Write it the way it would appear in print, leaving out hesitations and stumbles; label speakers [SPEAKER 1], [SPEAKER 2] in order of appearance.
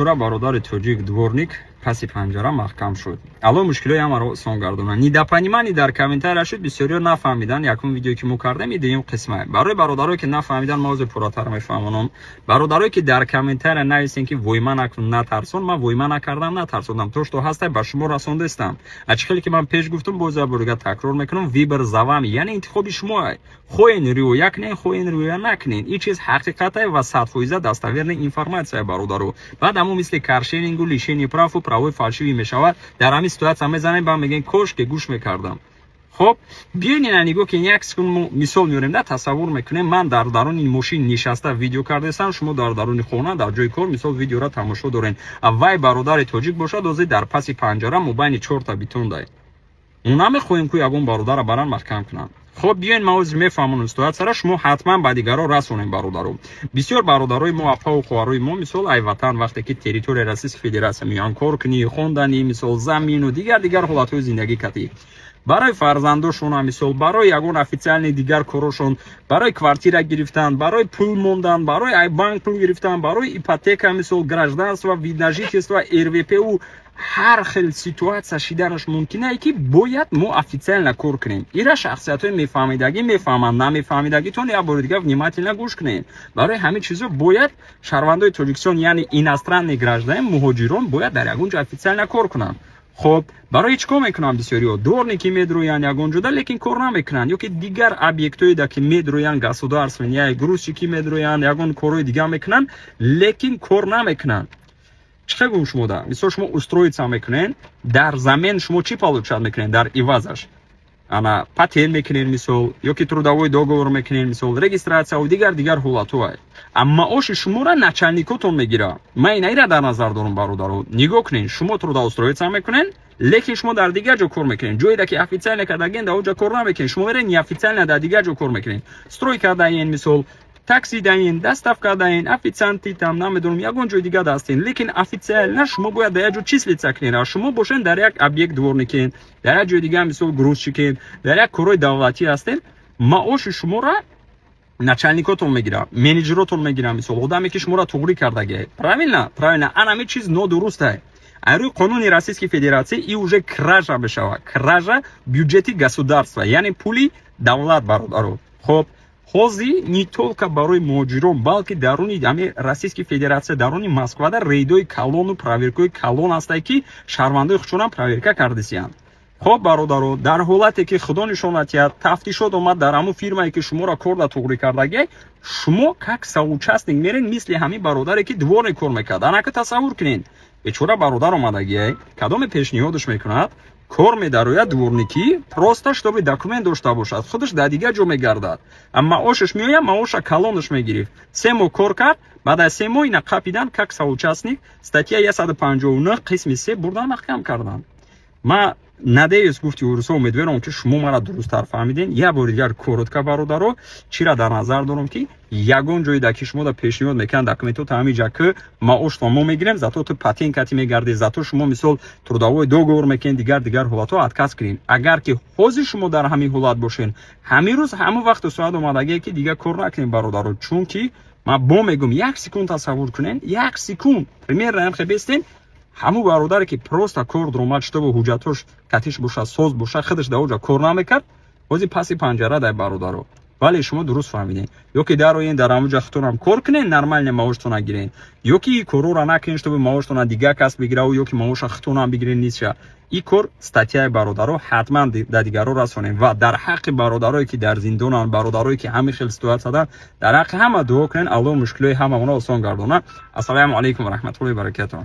[SPEAKER 1] Бечора бародари тоҷик, дворник, паси панҷара маҳкам шуд. Алло мушкилои ҳамаро осон гардонад. Недопонимание дар комментария шуд, бисёриё нафаҳмидан. Якум видеое, ки мо кардем, и дуюм қисма. Барои бародарое, ки нафаҳмидан, ма ҳозир пурратар мефаҳмонам. Бародарое, ки дар комментария нависем, ки войма накун, натарсон, ман войма накардам, натарсондам. То что ҳастай, ба шумо расондастам. А чӣ хеле ки ман пеш гуфтам, боз як бор дига такрор мекунам: выбор за вами, яъне интихоби шумо. Хоҳен, риоя кунен, хоҳен, риоя накунен, ин чиз ҳақиқате ва 100% достоверная информация, бародаро. Баъд ҳамон мисли каршерингу лишение праву правои фальшивый мешавад. Дар ҳамин ситуация мезанем, ба мегӯем: «Кош ки гӯш мекардам». Хоб, биён, ина нигоҳ ки як секунд мо мисол меорем да, тасаввур мекунем: ман дар даруни мошин нишаста видео кардаистам, шумо дар даруни хона, дар ҷои кор, мисол, видеора тамошо дорем. Вай бародари тоҷик бошад, ҳозир дар паси панҷара, мобайни чорта бетондай. Мо намехоҳем, ку ягон бародара баран маҳкам кунанд. Хоб, биёен, ман ҳозир мефаҳмонам ситуацияра, шумо ҳатман ба дигарро расонем, бародаро. Бисёр бародарои мо, апаву хоҳарои мо, мисол, ай ватан вақте ки территорияи Российской Федерация меоянд, кор кунӣ, хонданӣ, мисол, замину дигар дигар ҳолатҳои зиндагӣ катӣ, барои фарзандошона, мисол, барои ягон официальный дигар корошон, барои квартира гирифтан, барои пул мондан, барои ай банк пул гирифтан, барои ипотека, мисол, гражданство, вид на жительство, РВПу, ҳар хел ситуация шиданаш мумкинае, ки бояд мо официально кор кунем. Ира шахсиятҳои мефаҳмидагӣ мефаҳманд, намефаҳмидагитон як бори дигар внимательно гӯш кунед. Барои ҳамин чизо бояд шаҳрвандои Тоҷикистон, яъне иностранный гражданин, муҳоҷирон, бояд дар ягон ҷо официально кор кунанд. Хоб, барои чӣ кор мекунанд? Бисёриҳо дворникӣ медроянд ягон ҷода, лекин кор намекунанд, ё ки дигар объектҳоеда, ки медроянд, государственный, я грузчикӣ медроянд, ягон корҳои дигар мекунанд, лекин кор намекунанд. Чӣ хел гӯм шумода? Мисол, шумо устроиться мекунед, дар замин шумо чӣ получать мекунед дар ивазаш? Ана патент мекунед, мисол, ё ки трудовой договор мекунед, мисол, регистрация ва дигар дигар ҳолатҳое. А маоши шуморо начальникотон мегирад. Ман инаира дар назар дорам, бародаро. Нигоҳ кунед: шумо трудоустроиться мекунед, лекин шумо дар дигар ҷо кор мекунед. Ҷоеда ки официально кардаген, дар он ҷо кор намекунед. Шумо меред, неофициально дар дигар ҷо кор мекунед: стройка даен, мисол, такси даен, доставка даен, официанти там, намедонам, ягон ҷои дигар ҳастен, лекин официально шумо бояд дар як ҷо числиться кунед. А шумо бошен, дар як объект дворникен, дар як ҷои дигар, мисол, грузчикен, дар як корҳои давлатӣ ҳастен. Маоши шуморо начальникотон мегирад, менеҷеротон мегирад, мисол, одаме ки шуморо туғрӣ кардагӣ. Правильно, правильно. Ана ҳамин чиз нодурустае. Аз рӯи қонуни Российской Федерация и уже кража мешавад, кража бюджети государства, яъне пули давлат, бародаро. Хоб, ҳозир не только барои муҳоҷирон, балки даруни ҳами Российской Федерация, даруни Москвада рейдои калону проверкаҳои калон ҳастае, ки шаҳрвандои худшонам проверка кардисиянд. Хоб, бародаро, дар ҳолате ки, худо нишонат диҳад, тафтишот омад дар ҳамун фирмае, ки шуморо корда туғрӣ кардагӣ, шумо как соучастник мерен, мисли ҳамин бародаре, ки дворник кор мекард. Анака тасаввур кунед, бечора бародар омадагиай, кадоме пешниҳодаш мекунад, кор медарояд дворникӣ, просто чтобы документ дошта бошад. Худаш дар дигар ҷо мегардад, а маошаш меояд, маоша калонаш мегирифт. 3 моҳ кор кард, баъд аз 3 моҳ ина қапидан как соучастник, статья 159 қисми 3, бурдан, маҳкам карданд. Ма надеюсь, гуфти урусо, умедворам, ки шумо мара дурусттар фаҳмиден. Як бори дигар коротко, бародаро, чира дар назар дорам: ки ягон ҷоеда ки шумо да пешниҳод мекунанд документото, ҳамиҷа ки маоштон мо мегирем, зато ту патент кати мегардӣ, зато шумо, мисол, трудовой договор мекунед, дигар дигар ҳолатҳо, отказ кунед. Агар ки ҳозир шумо дар ҳамин ҳолат бошед, ҳамин рӯз, ҳамон вақту соат омадагие, ки дигар кор накунед, бародаро. Чунки ман бо мегӯм, як секунд тасаввур кунед, як секунд, примерно ҳам хебестен: ҳамун бародаре, ки просто кор дуромад, чтобы ҳуҷҷатош катиш бошад, соз бошад, худаш дар оҷа кор намекард, ҳозир паси панҷара дай, бародаро. Вале шумо дуруст фаҳмидем. Ё ки дароен, дар ҳамуҷа худтонам кор кунен, нормально маоштона гирен, ё ки корора накунен, чтобы маоштона дигар кас бигираву, ё ки маоша худтонам бигирен, нисша. Ин кор статьяи, бародаро, ҳатман дар дигарро расонем. Ва дар ҳаққи бародарое, ки дар зиндонанд, бародарое, ки ҳамин хел ситуатсиядан, дар ҳаққи ҳама дуо кунен. Аллоҳ мушкилои ҳамаона осон гардонад. Ассалому алайкум ва раҳматуллоҳи баракатуҳ.